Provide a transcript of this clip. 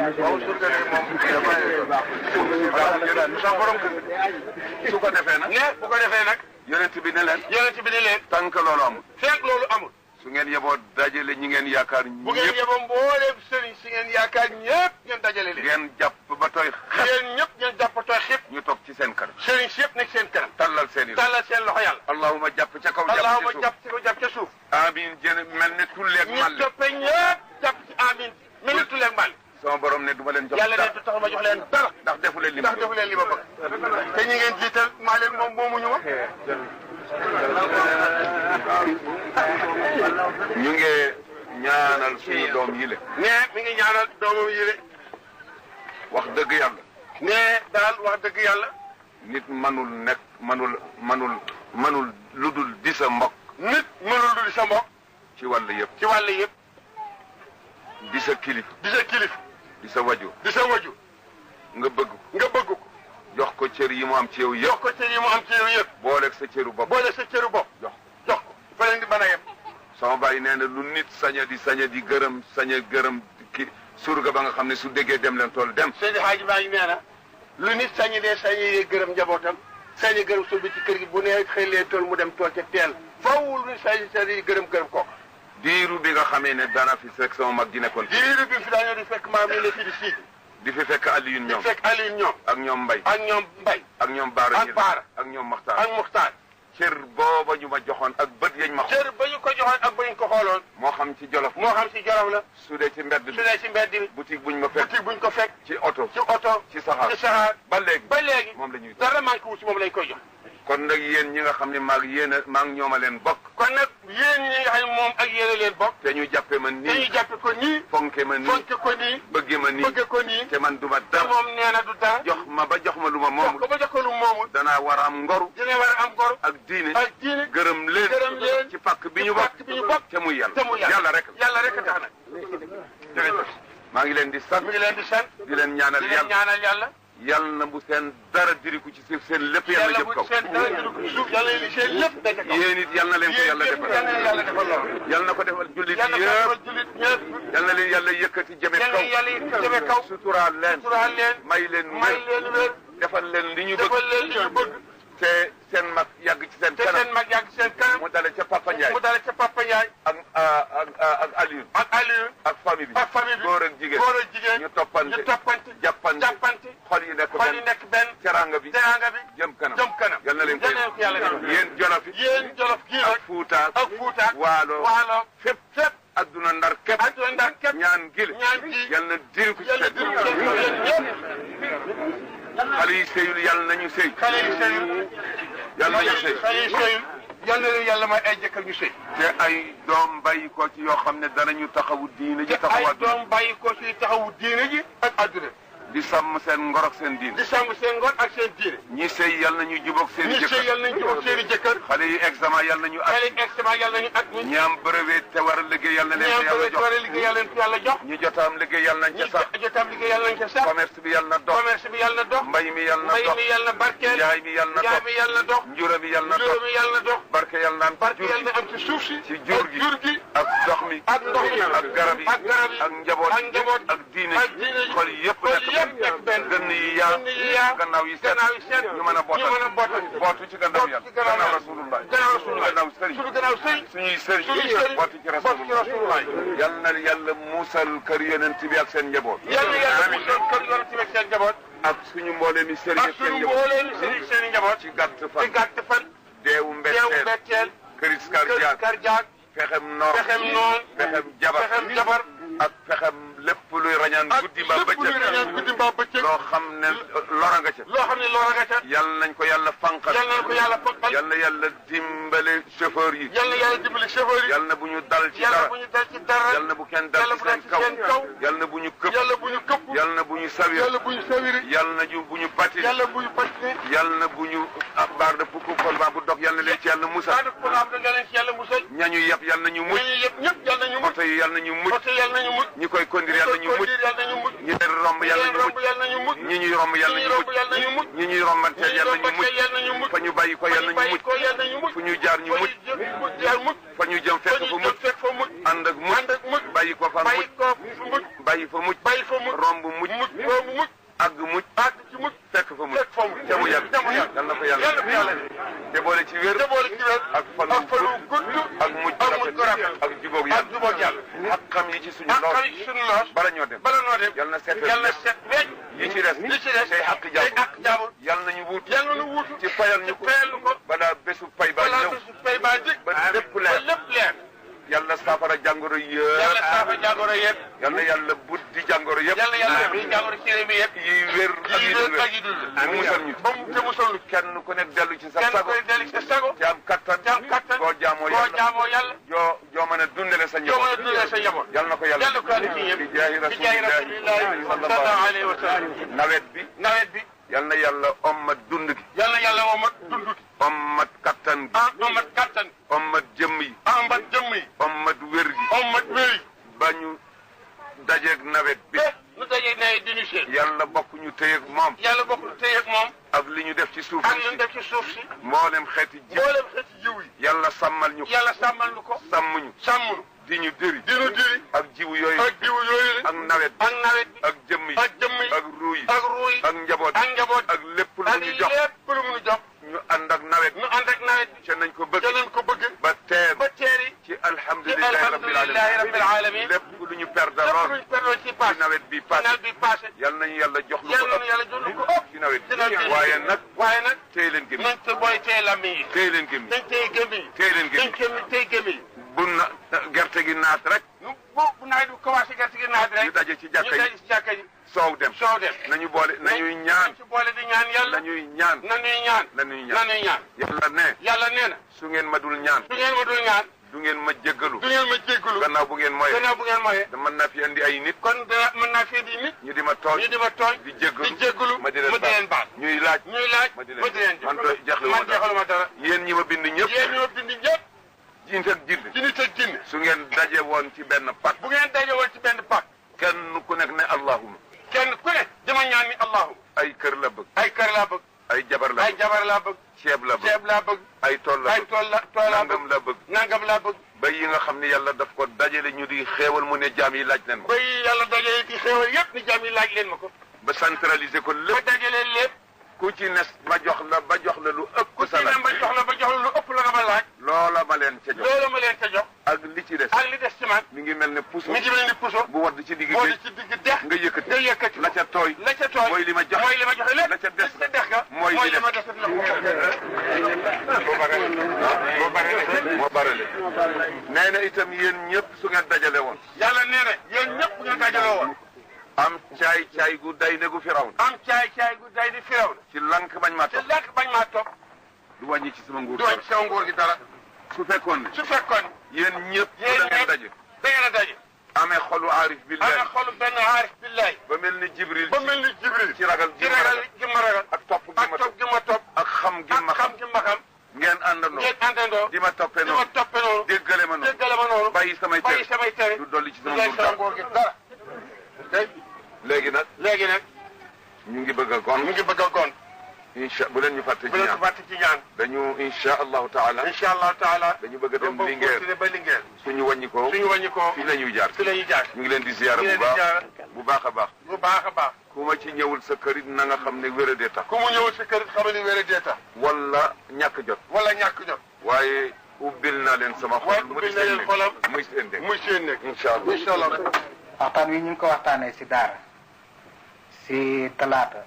waaw surga ne moom sa borom su ko defee nag ne bu ko defee nag yonent bi ne leen tànk loolu amul fekk loolu amul su ngeen yeboo dajale ñi ngeen yaakaar ñëpp bu ngeen yeboo mbooleem sëriñ si ngeen yaakaar ñëpp ngeen dajale leen ngeen jàpp ba tooy yéen ñëpp ngeen jàpp ba tooy xëpp ñu toog ci seen kanam sëriñ si yëpp nekk seen kanam tallal seen loxo yàlla allahuma jàpp ca kaw jàpp ca suuf amin jën mel ne tulleeg màlle ñu toppe ñëpp jàpp ci amin mel ne tulleeg màlle sama borom ne du ma leen jox yàlla ne du tax ma jox leen dara ndax defu leen li ma bëgg te ñi ngeen jiital maa leen moom moomuñu ma ñu ngi ñaanal suñu doom yi le ne mi ngi ñaanal doomam yi le wax dëgg yàlla ne daal wax dëgg yàlla nit manul lu dul di sa mbokk nit mënul lu di sa mbokk ci wàll yëpp di sa kilif di sa waju nga bëgg ko jox ko cër yi mu am ci yow yëpp booleeg sa cëru bopp jox ko fa leen di mën a yem sama bàyyi nee na lu nit saña di gërëm ki surga ba nga xam ne su déggee dem leen tool dem Seydi Hadji Malick nee na lu nit sañi gërëm njabootam sañi gërëm sul bi ci kër gi bu nee xëy lee tool mu dem tool ca teel fawul lu sañi gërëm kooku diiru bi nga xamee ne dana fi fekk sama mag ji nekkoon diiru bi fi daañoo di fekk maam yi ne fi di siidi di fi fekk Alioune ñoom ak ñoom Mbay ak ñoom Baara ak ñoom Muxtaar cër booba ñu ma joxoon ak bët yañ ma xool cër ba ñu ko joxoon ak ba ñu ko xooloon moo xam ci Jolof la su dee ci mbedd bi boutique buñ ko fekk ci oto ci saxaar ba léegi moom la ñuy dara manqué wu ci moom lañ koy jox kon nag yéen ñi nga xam ne maa ngi ñoom a leen bokk kon nag yéen ñi nga xam ne moom ak yéen a leen bokk te ñu jàppe ma nii ko nii fonke ko nii bëgge ko nii te man du ma dara moom nee na du dara jox ma lu ma moomul danaa war a am ngoru ak diine gërëm leen ci pàkk bi ñu bokk te muy yàlla rek tax nag jërëjëf maa ngi leen di sant di leen ñaanal yàlla yàlla na bu seen dara diriku ci suuf seen lépp yàlla jëm kaw yéen it yàlla na leen ko yàlla defal yàlla na ko defal jullit yëpp yàlla na leen yàlla yëkkati jëme kaw suturaal leen may leen wér defal leen li ñu bëgg te seen mag yàgg ci seen kanam mu dale ca Papa Ndiaye ak Aliou ak famille bi góor ak jigéen ñu toppante jàppante xol yi nekk benn teranga bi jëm kanam yal na leen ko yéen Jolof gi ak Fuuta Waalo fépp adduna ndar képp ñaan gile yal na diri ko ci seen xale yi sëyul yàlla nañu sëy yàlla nañu sëy yal na leen yàlla may ay jëkkër ñu sëy te ay doom bàyyi ko ci yoo xam ne danañu taxawu diine ji taxawu ay doom bàyyi ko ci taxawu diine ji ak adduna di sàmm seen ngor ak seen diine ñi sëy yal nañu jubóog seen i jëkkër xale yi examen yal nañu at ñi am brevet te war a liggéey yal na leen ko yàlla jox ñi jotaam liggéey yal nañ ca sax commerce bi yal na dox mbay mi yal na barkeel njaay mi yal na dox njura mi yal na dox barke yal na am ci suuf si ci jur gi ak ndox mi ak garab yi ak njaboot ak diine xol yëpp gën yi yaa gannaaw yi seet ñu mën a bootu ci gannaaw yàlla gannaaw rasulullah gannaaw sëriñ suñuy sëriñ bootu ci rasulullah yal na yàlla musal kër yonent bi ak seen njaboot ak suñu mbooleem yi sëriñ ak seen njaboot ci gàtt fan deewu mbetteel crise cardiaque fexem noon fexem jabar ak fexem lépp luy rañaan guddi mbaa bëccëg loo xam ne lora nga ca yal nañ ko yàlla fanqal yal na yàlla dimbale chauffeur yi yal na bu ñu dal ci dara yal na bu kenn dal ci seen kaw yal na bu ñu këpp yal na bu ñu sawir yal na bu ñu bati yal na bu ñu baar de pukku kolba bu dog yal na leen ci yàlla musal ñañu yëpp yal na ñu mucc oto yi yal na ñu mucc ñi koy conduire yal na ñu mucc ñi leen romb yal na ñu mucc ñi ñuy romb yal na ñu mucc ñi ñuy rombanteel yal na ñu mucc fa ñu bàyyi ko yal na ñu mucc fu ñu jaar ñu mucc fa ñu jëm fekk fa mucc ànd ak mucc bàyyi ko fa mucc bàyyi fa mucc romb mucc àgg mucc fekk fa mucc ca mu yàgg yal na ko yàlla te boole ci wér ak fan wu gudd ak mucc rafet ak jubóog yàlla ak xam yi ci suñu lool bala ñoo dem yal na set wecc yi ci des say àq jaabur yal nañu wuutu ci fayal ñu ko balaa bésu pay ba ñëw ba lépp leer yàlla saafara jàngoro yëpp yal na yàlla buddi jàngoro yëpp yi wér ak yi dul mu musal ñu kenn ku nekk dellu ci sa sago ci am kattan koo jaamoo yàlla joo mën a dundale sa njaboot yal na ko yàlla di jaahi rasulillahi sallallahu alayhi wa sallam nawet bi yal na yàlla ommat dund gi ommat kattan gi ommat jëmm yi ommat wér gi ba ñu dajeeg nawet bi yàlla bokk ñu téyeeg moom ak li ñu def ci suuf si mboolem xeeti jiw yi yàlla sàmmal ñu ko sàmm ñu di ñu diri ak jiwu yooyu ak nawet bi ak jëmm yi ak ruu yi ak njaboot ak lépp lu ñu jox ñu ànd ak nawet bi ca nañ ko bëgg ba teer ci alhamdulillahi rabbil alamin lépp lu ñu perdaloon ci nawet bi passé yal nañu yàlla jox lu ko ëpp ci nawet bi waaye nag téye leen gémmiñ téye leen gémmiñ bu gerte gi naat rek bu nawet bi commencé gerte gi naat rek ñu daje ci jàkka yi soow dem nañu boole nañuy ñaan yàlla nañuy ñaan yàlla nee na su ngeen ma dul ñaan du ngeen ma jéggalu gannaaw bu ngeen moye mën naa fi andi ay nit ñu di ma tooñ di jéggalu ma di leen baal ñuy laaj ma di leen man doy jaxlu ma dara yéen ñi ma bind ñëpp jinit ak jinne su ngeen daje woon ci benn pak kenn ku nekk ne allahuma dama ñaan ni allahuma ay kër la bëgg ay jabar la bëgg ceeb la bëgg ay tool nangam la bëgg bay yi nga xam ne yàlla daf ko dajale ñu di xéewal mu ne jaam yi laaj leen ma ko bay yàlla dajale di xéewal yépp ni jaam yi laaj leen ma ko ba centraliser ko lépp ba dajale lépp ku ci nes ma jox la lu ëpp sa laaj la nga ma laaj loola ma leen ca jox ak li ci des ci man mi ngi mel ne puso bu wadd ci digg dex nga yëkkati la ca tooy mooy li ma joxe la ca des mooy li ma des moo barale nee na itam yéen ñëpp su ngeen dajale woon yàlla nee na yéen ñëpp ngeen dajale woon am caay gu day ne gu firaw ci lank bañ maa topp du wàññi ci sama nguur gi dara su fekkoon yéen ñëpp da ngeen daje amee xolu aarif billahi ba mel ni jibril ci ragal gi ma ragal ak topp gi ma topp ak xam gi ma xam ngeen àndandoo di ma toppee noonu déggale ma noonu bàyyi samay tere du dolli ci sama nguur gi dara léegi nag ñu ngi bëgg a gon bu leen ñu fàtte ci ñaan dañu insha allahu taala dañu bëgg a dem Linguère suñu wàññi ko fii la ñuy jaar ñu ngi leen di ziyaara bu baax a baax ku ma ci ñëwul sa kër it na nga xam ne wéradee tax wala ñàkk jot waaye ubbil naa leen sama xol muy seen nekk insha allah waxtaan wi ñu ngi ko waxtaanee si daara si talaata